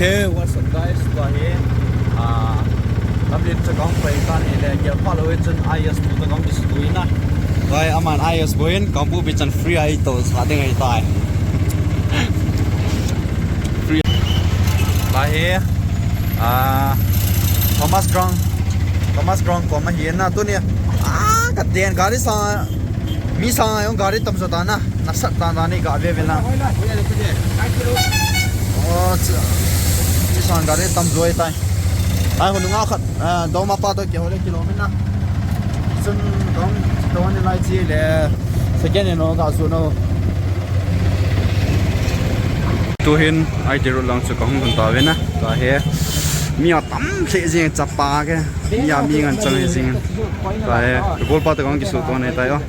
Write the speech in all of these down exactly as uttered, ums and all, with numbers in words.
Hey, what's up, guys? Tua hi, ah, lamlen chu kahung pai tan ahile, gel pha lou chun I S tu toh kahung kisutu in a. Tua hi aman I S boh in, kahung pu pi chan free a ito sa ding ahitai. Free. Tua hi, ah, Thomas Ground, Thomas Ground koma hi na tuni. Ah, ka den gari sa, mi sa jong gari tam jo ta na. Nasat dan dan ni ga ve ve na. Oh, ch-, chi sang gari tam jo tai. Ai, hung nga khat, ah, doma pa toh kihou le kilom in na. Chun dong, dong ni lai chi le. Second hand o ga su no. Tuhin I T road lang chu kahung lhun tauvin a. Tua hi mi atam lheh jing chapa ke. Mi a mi ngen chang jing. Tua hi golpa toh kahung kisuto ahitai o.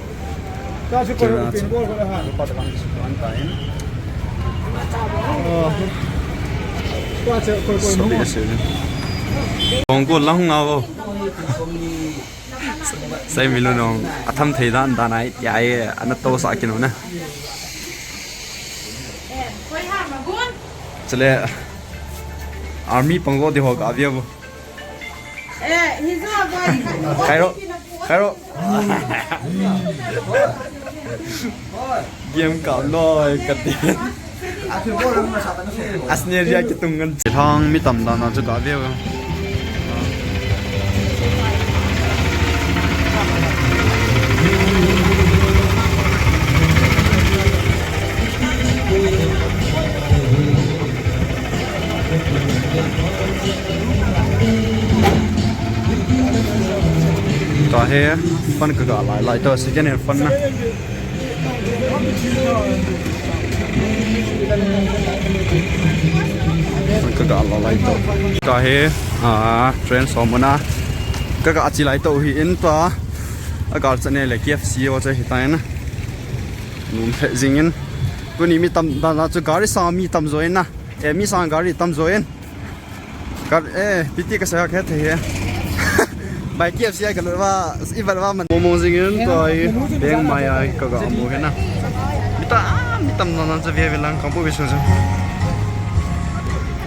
Space. Kong ko lang nga vo. Sai mi lo nong. Atham thei dan dan ai, ya ai, ana to sa kinu na. Chale. Army pang vo di ho ka via vo. Khairo, khairo. Game kap noi kati. Asneria kitung ngan. Chilhang mi tam dan a chu ka veu. Tua hi fund ka ga lai lai to, second hand fund na. Fund ka ga lai lai to. Tua hi, ah, train som na. Ka ga chi lai to hi in tua. A ga cha ne le K F C o cha hi ta na. Num phe jing in. Tuni mi tam dan a chu gari sang mi tam jo in na. E, mi sang gari tam jo in. Ka, eh, piti ka sa ka the he. Bai K F C ai ka lo va, i va va man. Momo jing in tua hi, beng mai ai ka ga mu he na. Mi ta, mi tam na na cha ve ve lang ka bu ve su su.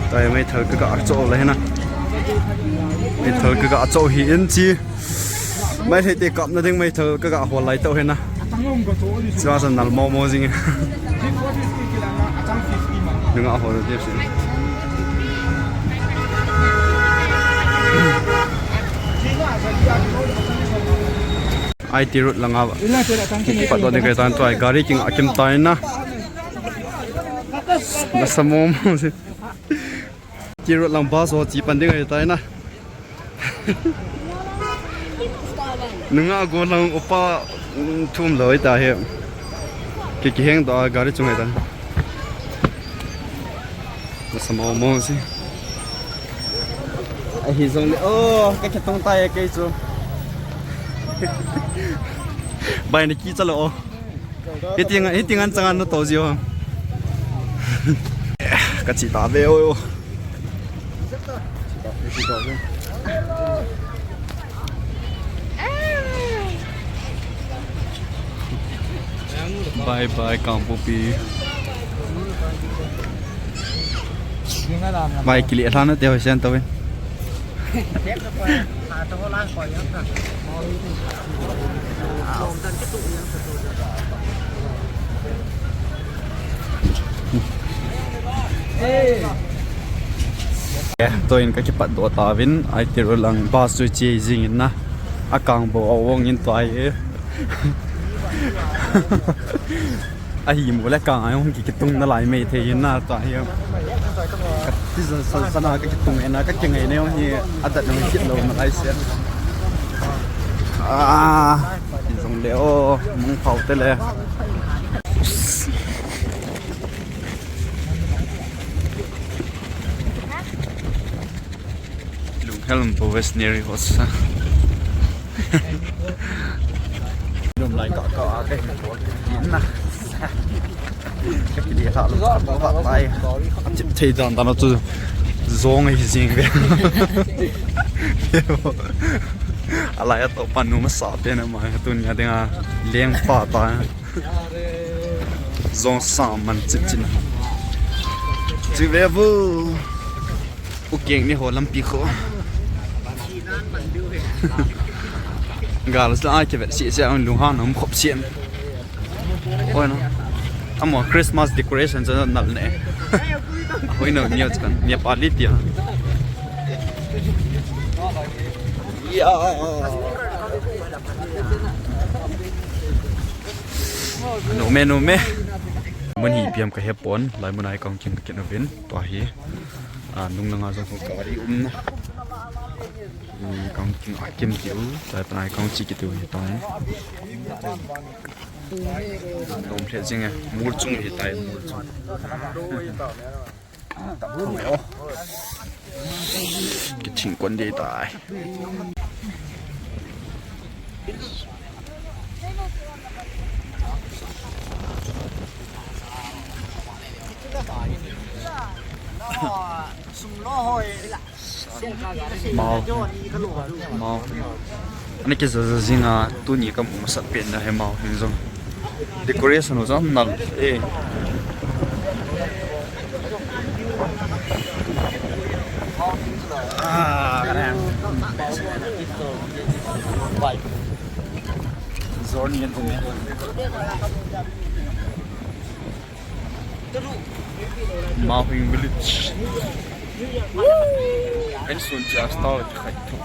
Tua hi mai thal ka ga cho la he na. Mai thal ka ga cho hi in chi. Mai thei te kap na ding mai thal ka ga hol lai to he na. Chua sa nal momo jing. Nunga hol te si. I T road langa. Pat do ni kai tan tua gari king akim tai na. Na sa momo si. Kirot lang bus ho chi pan ding ahi tai na. Nunga go lang upa, mm, thum loi ta he. Ki, kiheng ta gari chung ahi ta. Nasa mo mo si. Ahi jong le, oh, ka kitung ta he kei chu. Bai na ki chalo, oh. Hiti ngan, hiti ngan chang an na to ji o. Ka chi ta ve o. Bye bye, Kangpokpi. Bai kili lhana te hoi sen to ve. Eh, toin ka kipat doh tauvin, I T road lang bus chu che jing in na. A kang bo a wong in tua hi. Ahi mu le kang a jong ki, kitung nalai mai thei in na tua hi. Ka ti san san san a ka kitung e na, ka kingai na jong hi a dat jong kit lou nalai se. Ah, ti jong le o, mung phau te le. Lunghel um po veterinary hospital. Lum lai ka ka a ka hin ko na. Ka kili tha lum ka ba tai. Chip thei dan dan chu jong hi jing ve. Alai a to pan nu masa pe na ma tun ya ding a leng pa ta. Jong sa man chip chin. Chi ve vu. Keng ni ho lampi kho. Gal sa ai ke vet si se ang lunghan um khop siam. Oi na. Amo Christmas decoration sa nal ne. Hoi no ni kan ni pa li tia. Ya. No me no me. Mun hi piam ka hepon lai mun ai kong kin kin ovin. Tua hi. A, nung langa jong ho gari umna. Hmm, kong kin a kim tiu, tai panai kong chi kitiu hi tong. Nom lheh jing e, mol chung hi tai, mol chung. Kithing kon dei tai. Mao. Mao. Ani kijaja jing a, tuni kamu masat pen na hi Mao hin jong. Decoration ho jong nal e. Ah, ka na. Bai. Zor ni kan kum. Mawhing Village. Kan sun cha star khai thu.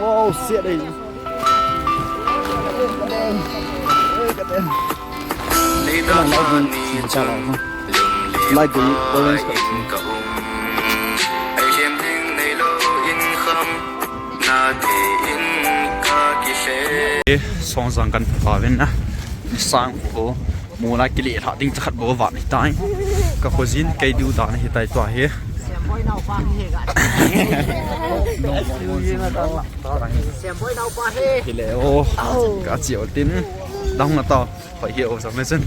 Wow, siat ei. Lai ding orange ka. Eh, Songjang kan pha ven na. Sang ho. Mol a kile lha ding chakhat bou vat ni tai. Ka khojin kei diu dan hi tai tua hi. Kile o. Ka chi o tin. Dang na ta. Hoi hi o sa me chen.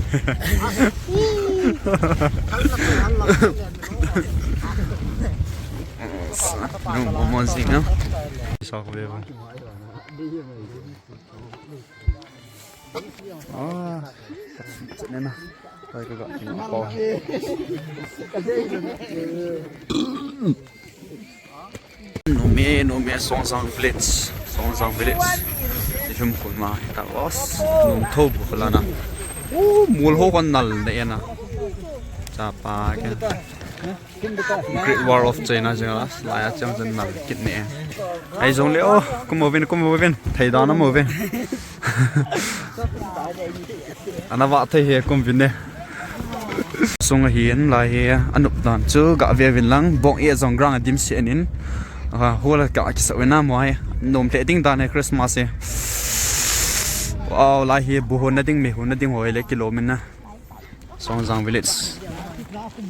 Nung mo mo jing na. Sa ko ve ba. Ah, nena. Koi ko ga. Nome, nome, Songjang Village. Songjang Village. Ihum kun ma, ta was. Nung tho bu la na. Oh, mol ho kon nal ne na. Cha pa ke. Great Wall of China jeng la, lai a chang chen nal kit ne. Ai jong le o, kum uvin, kum uvin, thei dan am uvin. Ana va thei he kum vin ne. Sung ahin lai hi, anop dan chu gah ve uvin lang, bong e jong ground a dim se anin. Ah, hol a ka kisa uvin a mo hi. Nom le ding dan hi Christmas hi. Wow, lai hi bu hon na ding, me hon na ding ho le kilom in na. Songjang village.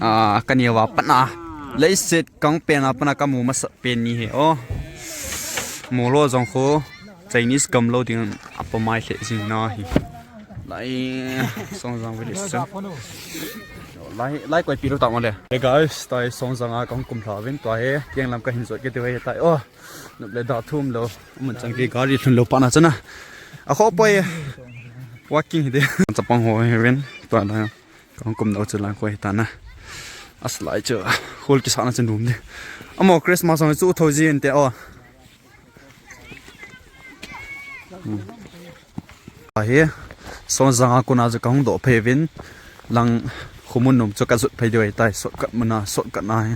Ah, kani a pat na. Leiset kang pen a pat na kamu masa pen ni hi. Oh. Molo jong kho. Chinese gam lo ding a pa mai le jing na hi. Lai Songjang village chu. Lai, lai koi pi lo ta mo le. Hey guys, tai Songjang a kong kum tha vin tua hi. Kiang lam kahin jot ke tiu hi tai. Oh. Nop le da thum lo. Mun chang ke gari thun lo pa na chana. A kho poi. Walking hi de. Chapang ho hi vin. Tua na. Kong kum dau chu lang koi ta na. Aslai chu. Hol kisa na chu num de. Amo Christmas ang chu tho jin te o. Ahi, Songjang a kona chu kahung doh phei vin, lang khumun nom chu kajot phei diu ahitai, shortcut muna, shortcut na hi.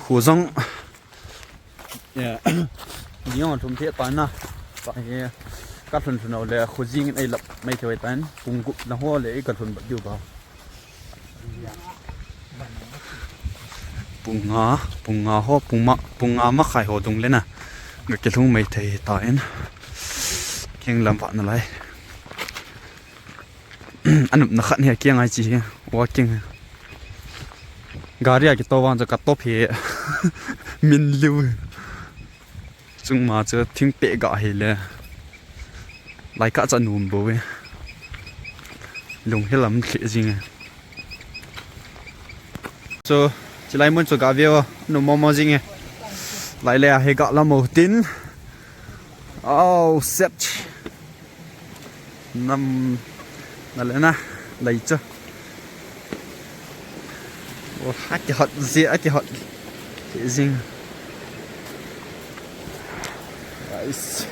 Khu jong, yeah, ni jong thum thei ta na, pa hi, kalhun lhun le khu jing in eilap mai thei tan, pung gup na ho le i kalhun bat diu ba. Pung nga, pung nga ho, pung ma, pung nga makhai ho dung le na. Ga kilhung mai thei ta in. Kiang lam va na lai. Anop na khat hi kiang ai chi hi. Walking. Gari a kito vang chu ka top hi. Min liu. Chung ma chu thing pe ga hi le. Lai ka cha num bo ve. Lung he lam khe jing e. Chu, chilai mun chu ga ve o, nu mo mo jing e. Lai le a he ga la mo tin. Au, set. Nam, na le na, lai chu. Oh, aki hot zi, aki hot. Jing. Guys.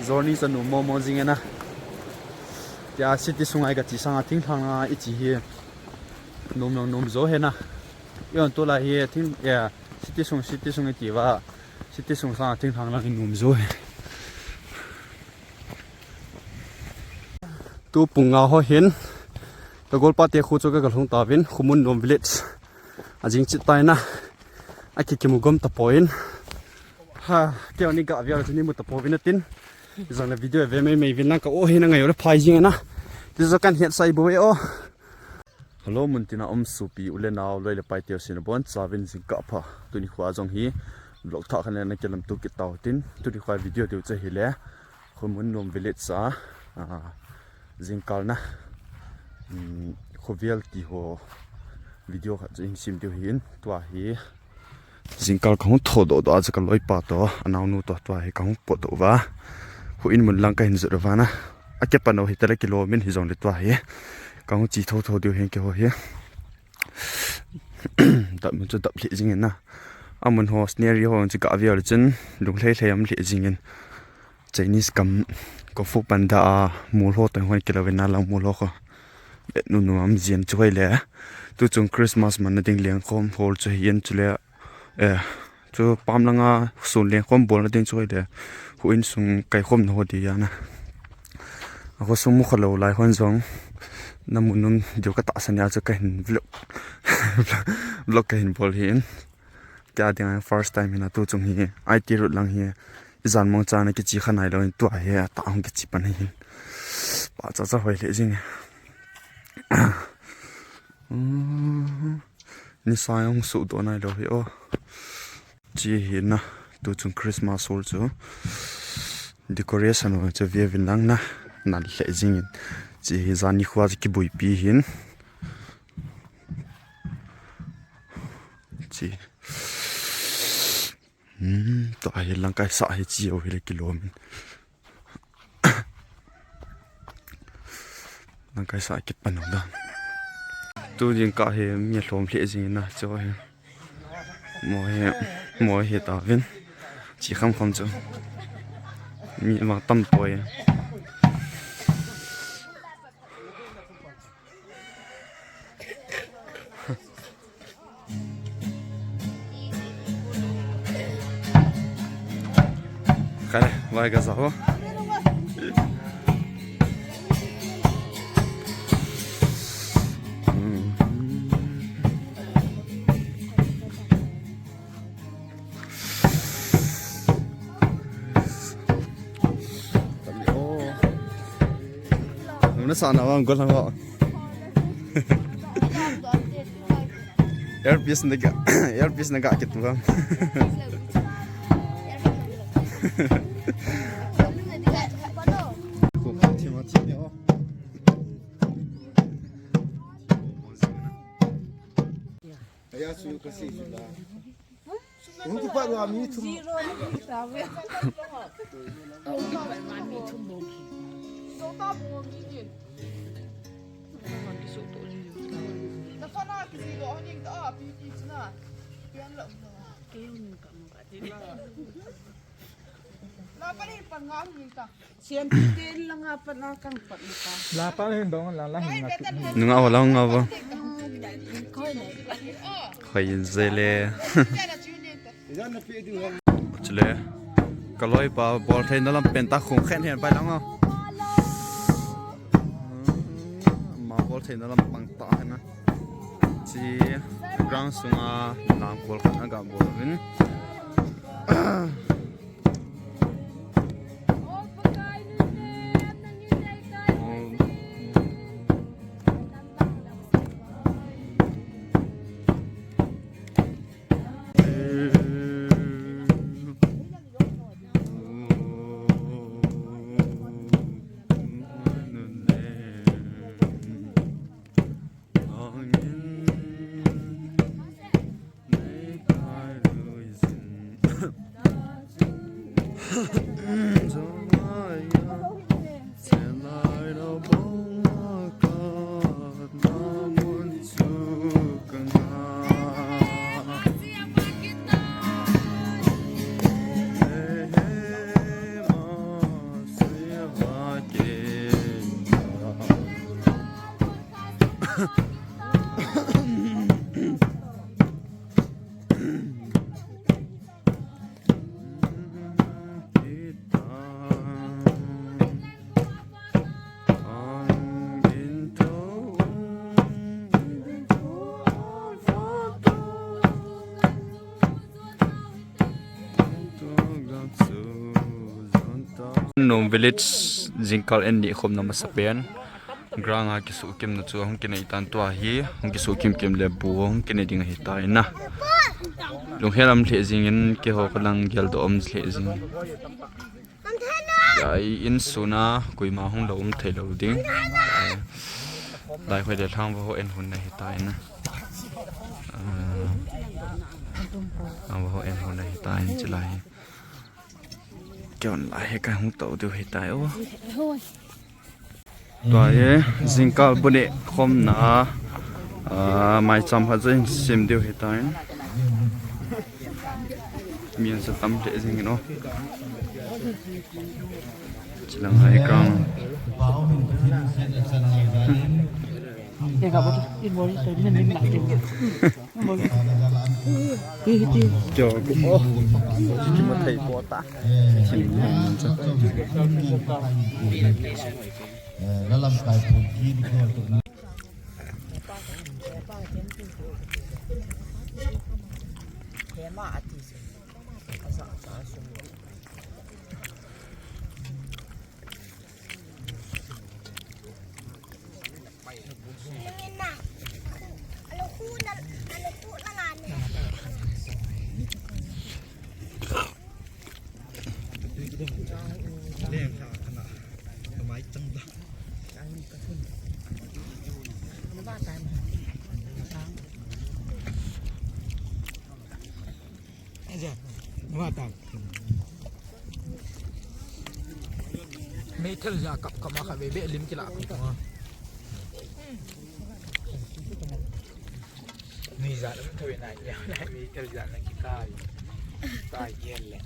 Journey chu nu mo mo jing e na. Tia city sung ai ka chi sang a thing thang a i chi hi. Num num num zo he na. Yon tu la hi thing, yeah, city sung, city sung i ti va. City sung sang a thing thang lang i num zo he. Tu pung nga ho hin, ka golpa te khu chu ka, ka lhung ta vin, Khumun Nom village. A jing chit tai na, a ki kimu gom ta poi in. Ha, kei ni ga vial chu ni mu ta poi vin atin. Jong le video ve mai mai vin lang ka o hin a ngai o le phai jing na. Ti jo kan hiat sai bo e o. Hello, mun tina um supi u le nau loi le pai teu sin bon chavin jingkah pha. Tuni khua jong hi vlog tha khan le na kilam tu kit tau tin. Tuni khua video teu che hi le. Khumun Nom village a, a, jingkal na, um, khovial ti ho video khat chu in sim diu hin tua hi. Jingkal ka hung tho doh doh a chu ka loipa to, a naunu to tua hi ka hung pot doh uva. Hu in mun lang ka hin jot uva na. A ke pano hi tale kilo min hi jong le tua hi. Ka hung chi tho tho diu hin ke ho hi. Dap mun chu dap lheh jing in na. A mun ho scenery ho chu ka vial chun lung lhei lhei am lheh jing in. Chinese kam kung fu panda a mul ho teng hoi kilo vin na lang mul ho kho. Bet nu nu am jian chu hoi le. Tu chung Christmas man na ding leng khom hol chu hi en chu le. Eh, chu pam langa sun leng khom bol na ding chu hoi le. Hu in sung kai khom na ho di ya na. A ho sung mu kha lo lai hon jong. Na mun num diu ka ta sa nia chu ka hin vlog. Vlog ka hin bol hi in. Tia ding a first time hin a tu chung hi, I T road lang hi, i jan mong chan a kichi kha nai lo in tua hi, a ta hung kichi pan hi hin. Pa cha cha hoi le jing. Ni sa hung su do nai lo hi o. Chi hi na, tu chung Christmas hol chu. Decoration ho chu ve vin lang na, nal le jing in. Chi hi jan ni khua chu kibui pi hin. Chi. Hmm, to ahi langkai sa hi chi o hi le kilom in. Langkai sa ki pan da. Tu jing ka hi mi lom le jing na cho hi. Mo hi, mo hi ta vin. Chi kham kham chu. Mi ma tam poi. Kare, vai ka sa ho. Nasa na bang gol hang ho. Earpiece na ga, earpiece na ga kit bang. Aya su kasi su da. Hung kipat wa mi thum. Siam tin langa pat na kang pat na ka. La pa hin dong la la hin na. Nunga ho la nunga ho. Khoi in zele. Chule. Kaloi pa bol thei na lam pen ta khung khen hen pai lang. Ma bol thei na lam pang ta hen na. Chi ground sunga lam bol khat na ga bol vin. Nom village jingkal en ni khom na masa pen. Ground a kisuhkimna chu hung kinei tan tua hi, hung kisuhkim kim le bu hung kinei ding ahi ta ina. Lunghel am lheh jingin keiho ka lang gel doh um lheh jing. Ai in suna koima hung lo um thei lo ding. Lai khoi le thang va ho en hun na hi ta ina. Ah, va ho en hun na hi ta in chilai. Kei on lai he ka hung to diu hi tai o. Tua hi jingkal bu ni khom na, ah, mai cham ha jing sim diu hi tai. Mi an sa tam le jing no. Chilang ai kang. Kyo ko. Kimo thei ko ta. Thim ni cha. Meithal ja kap kap ma kha be be lim kila ko. Ni ja lam thawi na ya na meithal ja na ki kai. Kai yel le.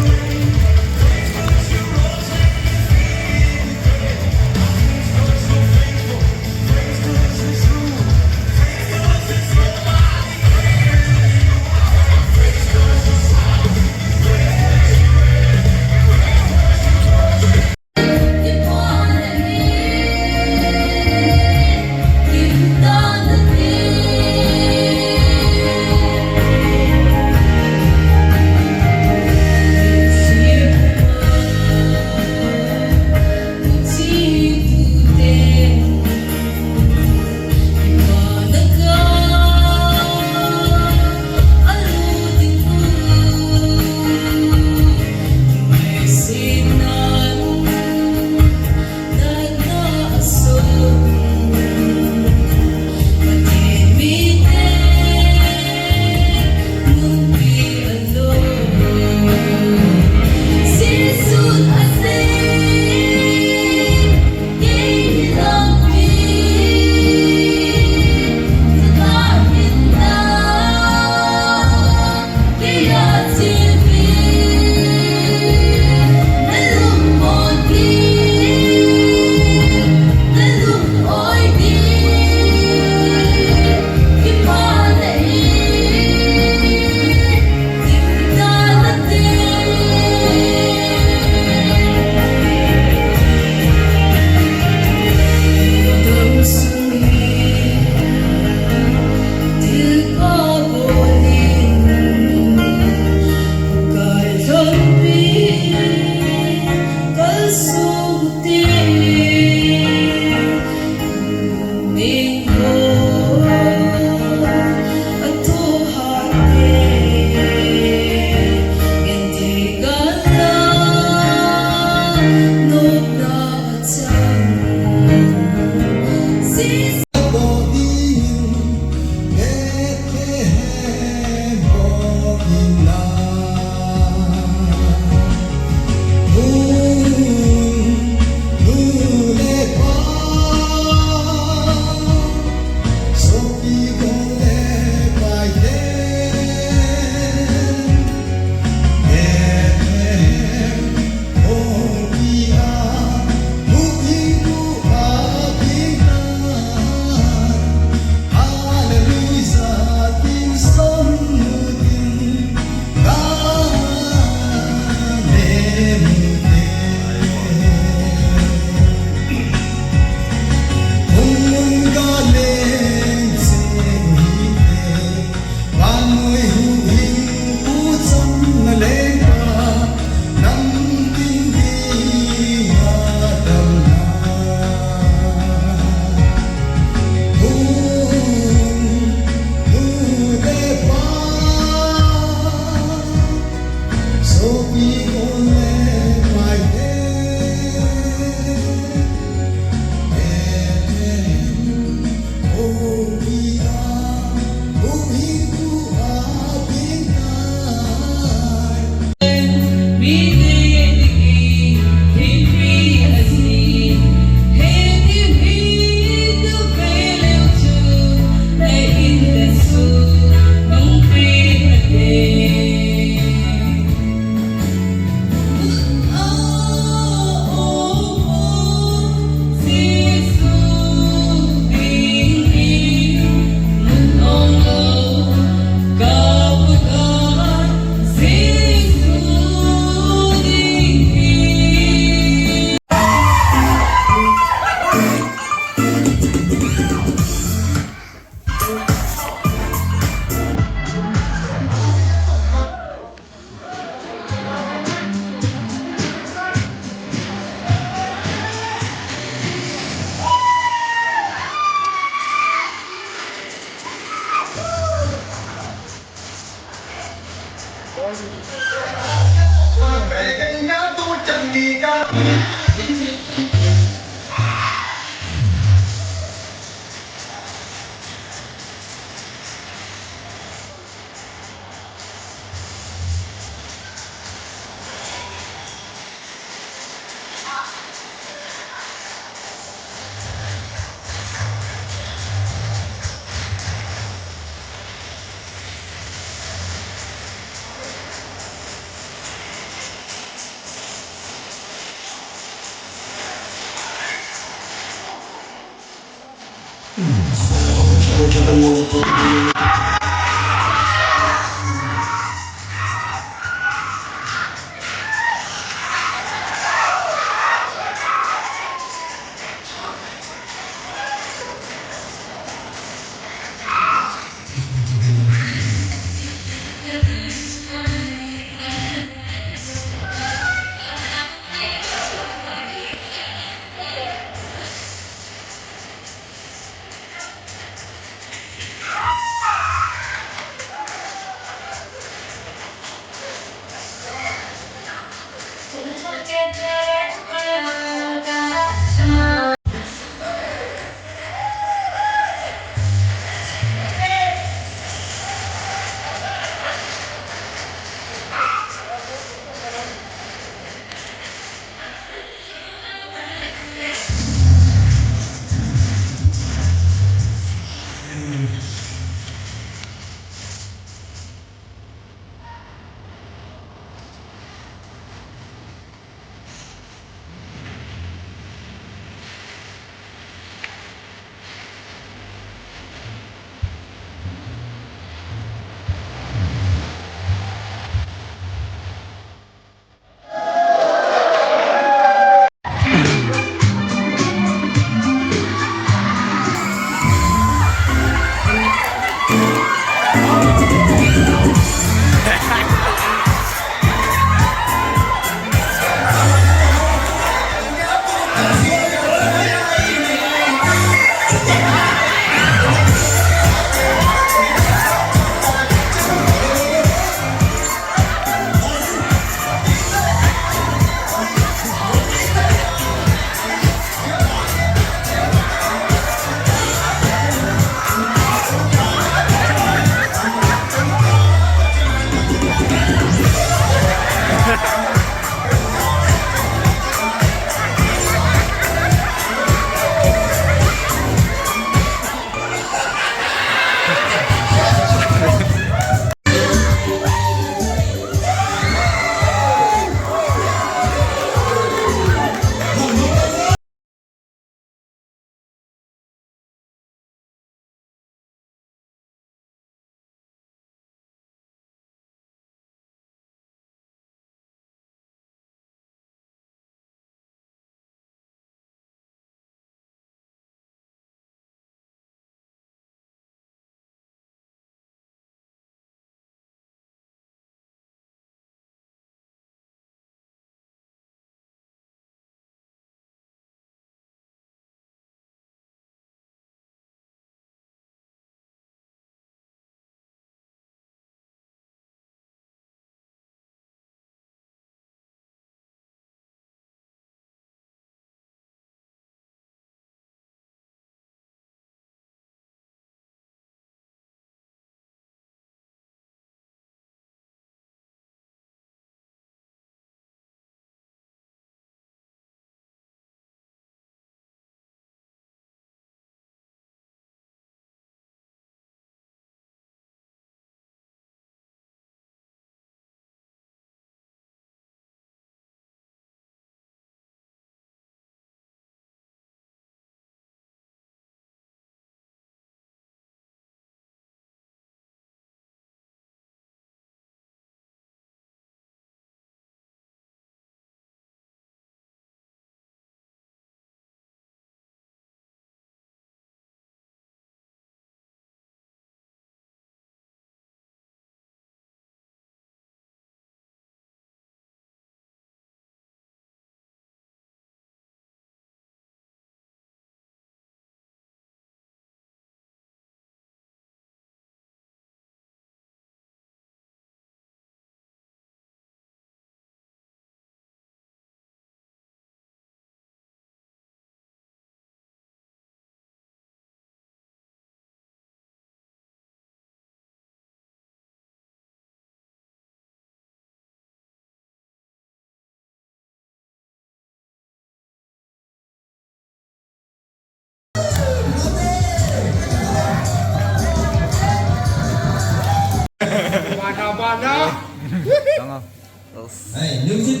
Hey, music.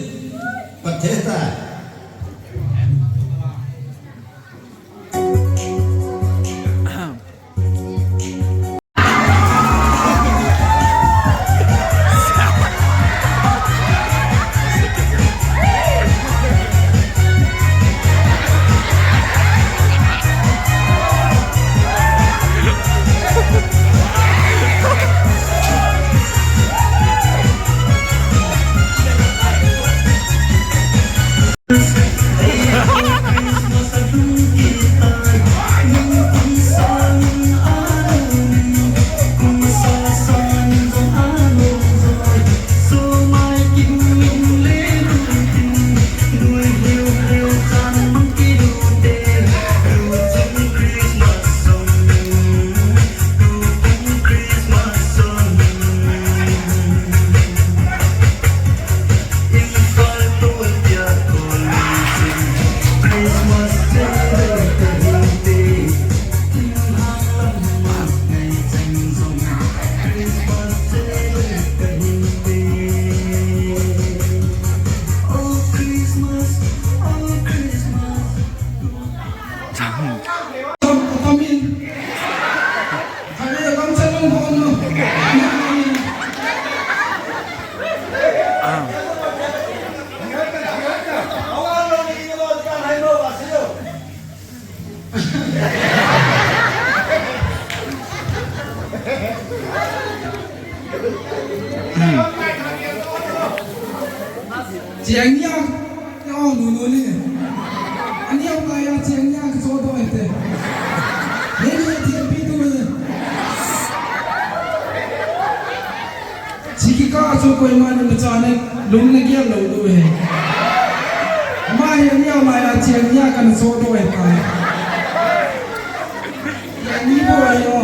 Pateta. Chiang nia, oh, nu, nu ni. Ani au kaya chiang nia ka so do ete. Ni ni ti pi tu ni. Chiki ka chu koima ni macha ne lung ne gel lo do he. Ma he nia ma ya chiang nia kan so do he ta. Ya ni bo yo.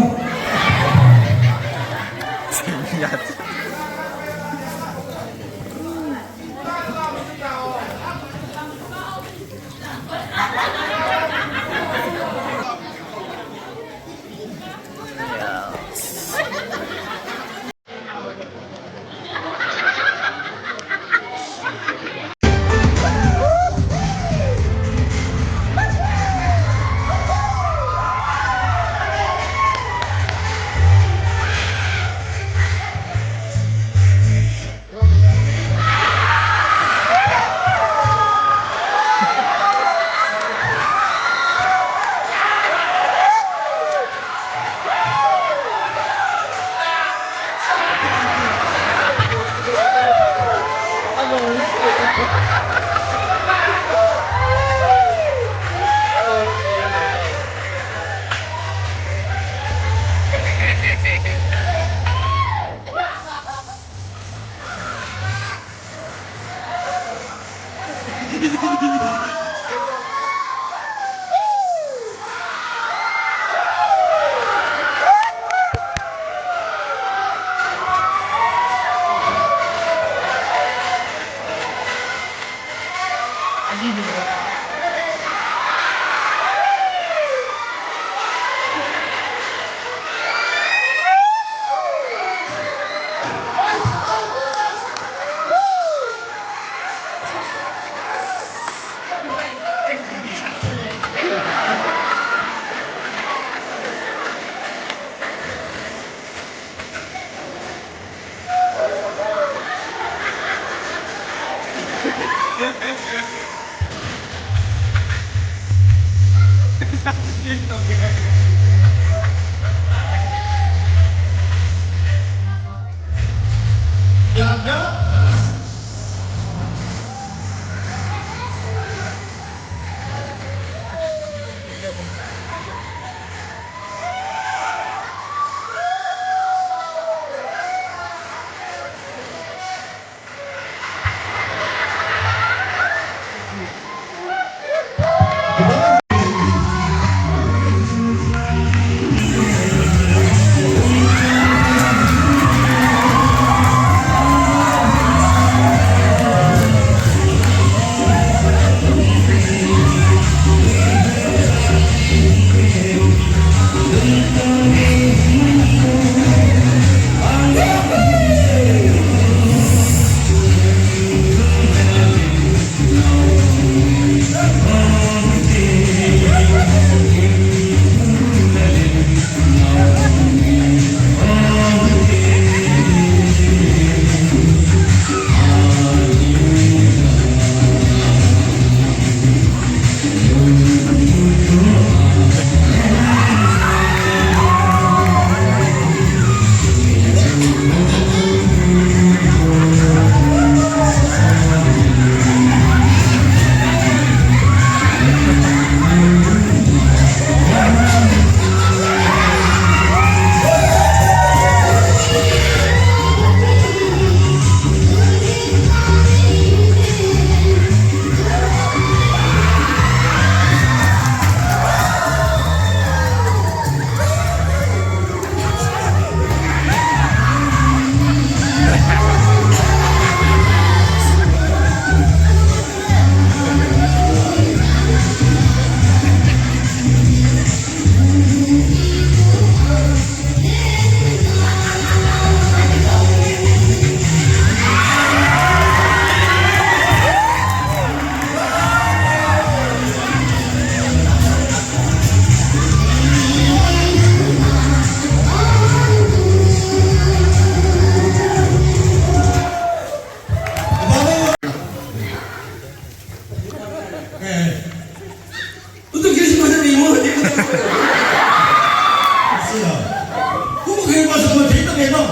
Christmas ko thei ta ke no.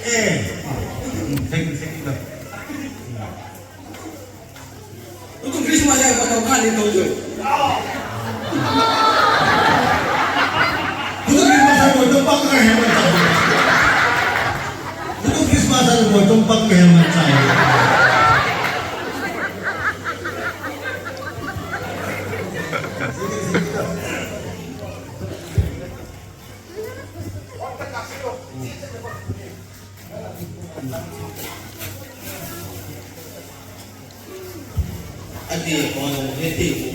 Eh. Thank you, thank you. Tutu Christmas ya ko ka ni to jo. Tutu Christmas ko to pa ka he man ta. Tutu Christmas ko to pa ka he man ta. Ati ko no he ti ko.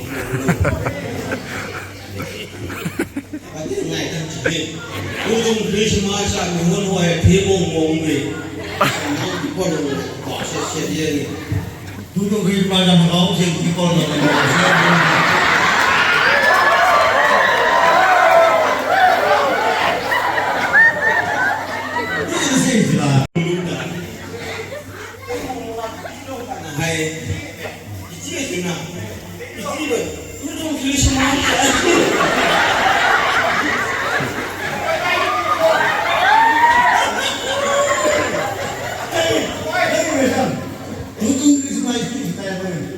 Ati ngai tan chi. Tutu Christmas a mi hon ho he thi mong mong ve. Ko no ko se se ye ni. Tutu Christmas a Macau sing ki kon lo. Hai. Tutu Christmas. Tutu Christmas.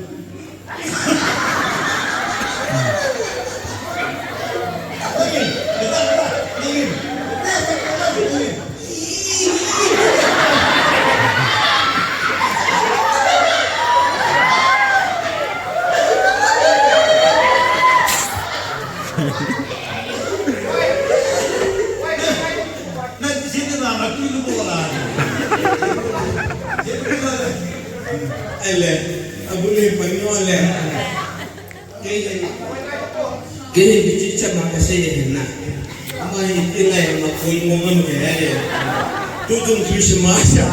Ele, abule panyo le. Kei, kei hi kichi chama kasei ahi na. Ama hi tilai ma koi mo ngam ke ahi. Tutu Christmas a.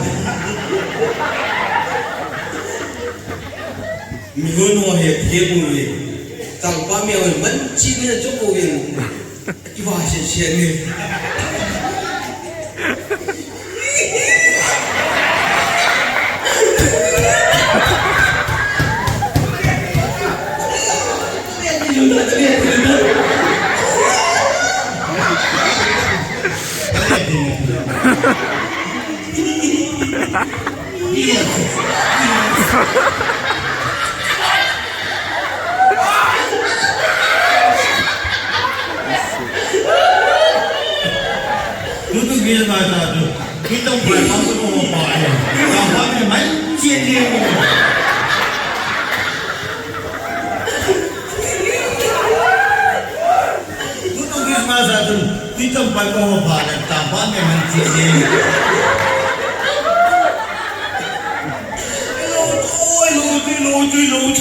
Mi hon ho he themu ve. Tangpa mi hon man chi ne cho ko ve. Iva se se ne. Tutu gel ba ta tu. Kitong pa pa tu mo pa. Tangpa mi mai chie ni. Tutu Christmas a tu. Kitong pa ko mo pa. Tangpa mi mai chie ni. Lo, oi, lo, lo, lo, lo.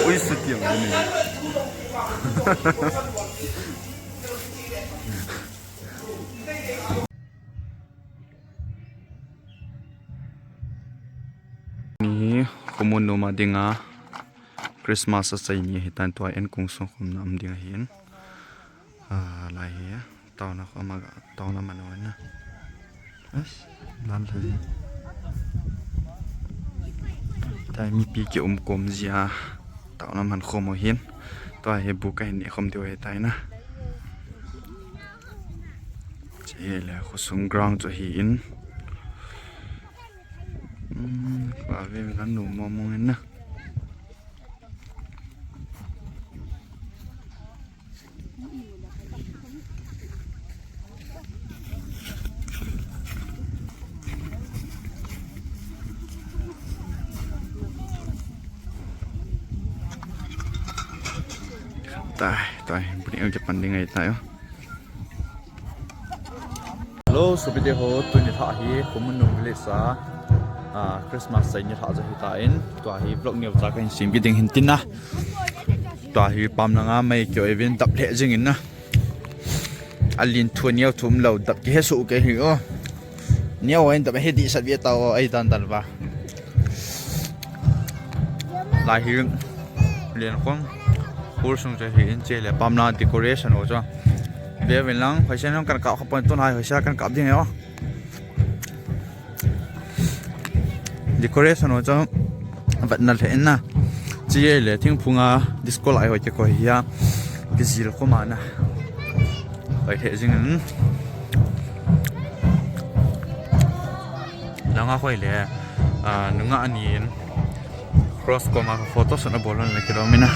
Ui, sutiang ni. Ni khomun nom a dinga Christmas a chai ni ahitan, tua in kong sung khom na um ding ahin. Ah, lai hi taona khom a, taona man na. As, lan thei. Tai mipi ki um kom jia. Taona man khom u hin. Tua hi bu kahin ne khom diu ahitai na. Chule khosung ground chu ahin. Hmm, kua ve mi kan nu mo mo na. Tai, tai, buni ang japan ding ai tayo. Hello, sopi te ho, tuni lha hi Khomun nom village a, ah, Christmas chai ni lha ja hitan, tua hi vlog neo cha kahin sem kit ding hin tin na. Tua hi pam langa mei kio event dap lheh jing in na. Alin thu neo thum lo dap kihe su ke hi o. Neo ain dap he di sat ve ta o ai dan dan ba. Lai hi len khong. Hol sung che hi in che le pamna decoration o cho. Ve ven lang, hoise nang kan kap kha pon tun hai hoise kan kap ding e o. Decoration ho chu vat na lheh in na. Chi le thingphung a disco light ho kikoi hi a. Kijil khum a na. Koi lheh jing in. Langa khoi le, ah, nunga ani in. Cross koma photo sona bol hon le kilom in na.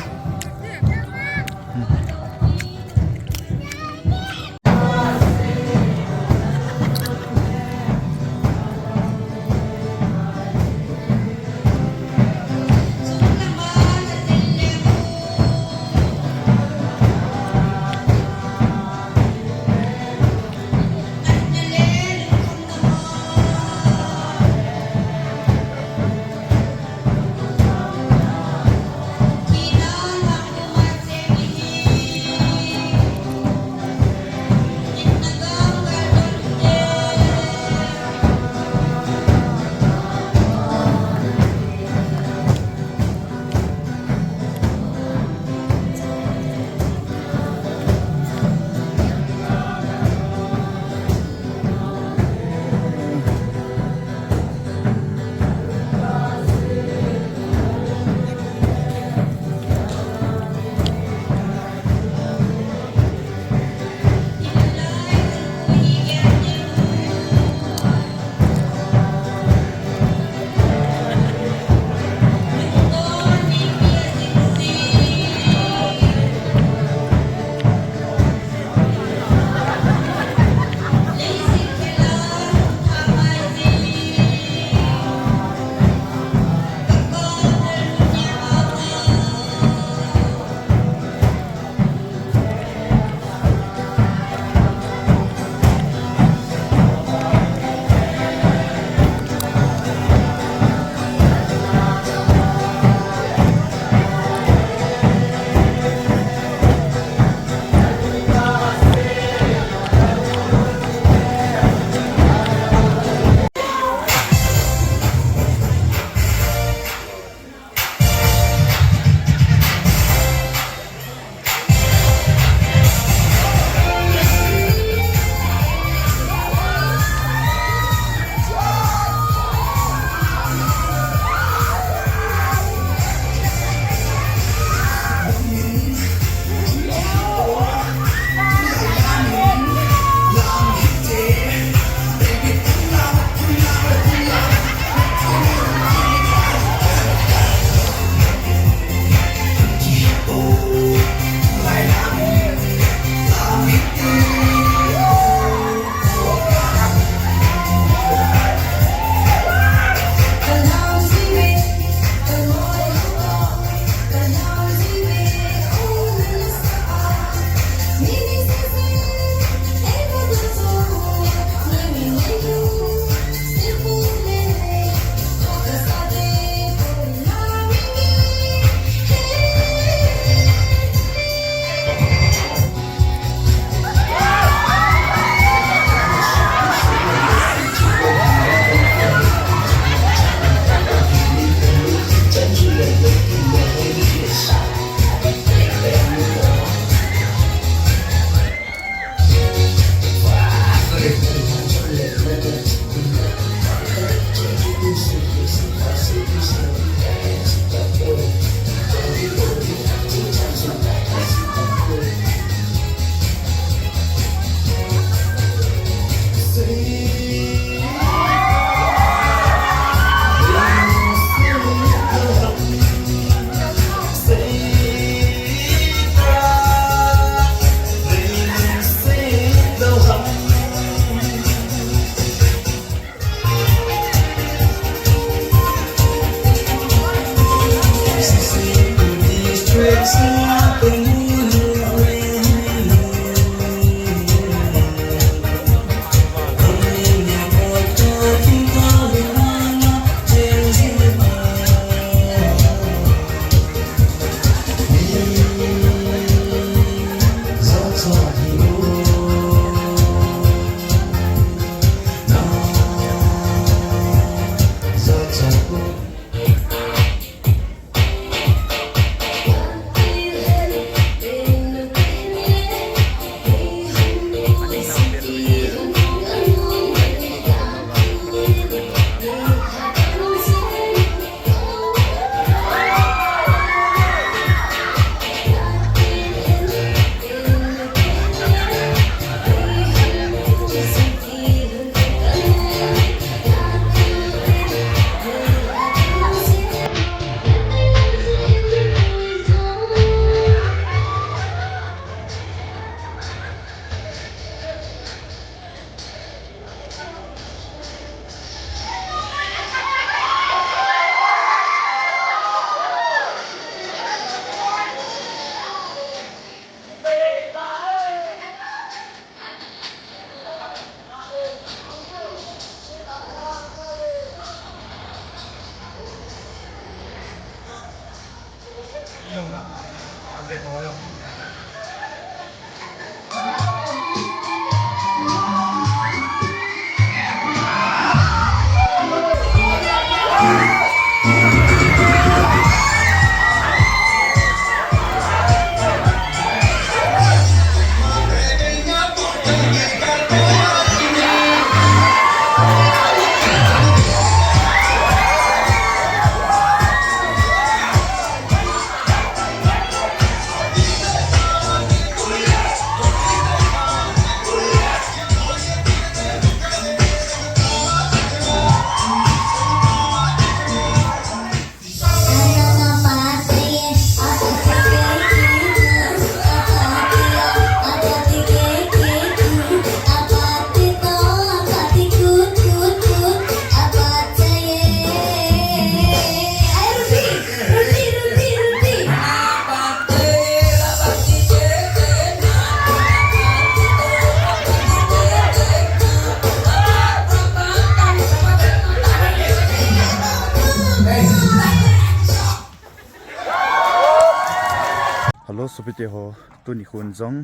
Sopite ho, tuni khun jong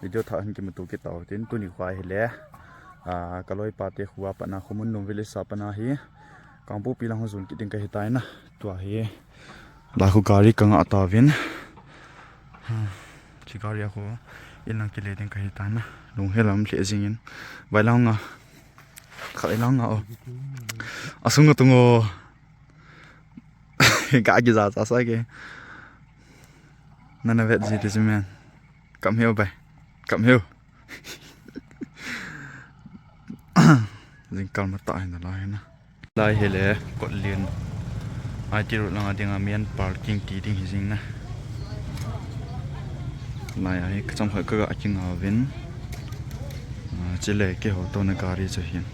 video thah hin kimuto kit tau tin, tuni khu ahile, ah, ka loipa te khu a pat na, Khomunnum village a pat na hi, Kangpokpi lang ho jon kit ding kahi tai na. Tua hi, la khu gari ka ngah tauvin. Ha, chi gari a khu in lang kile ding kahi tai na. Lunghel a um lheh jing in. Vai lang a. Khat lang a o. Asung a tung o. Ka kija cha sa ke. Nana vet ji ti chu men. Kam hiu bai. Kam hiu. Jingkal matah hin nalai na. Lai hile Kotlen. I T road lang a ding a main parking ti ding hi jing na. Lai a hi ka cham khoi ka ga kinga uvin. Ah, chule kihou tona gari chu hin.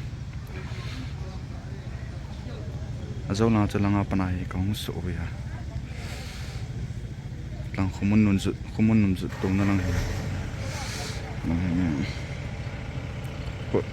Ajou lang chu lang a pat na hi kahung suh uve. Lang Khomunnum jot, Khomunnum jot tona lang hi. Lang hi. Kot.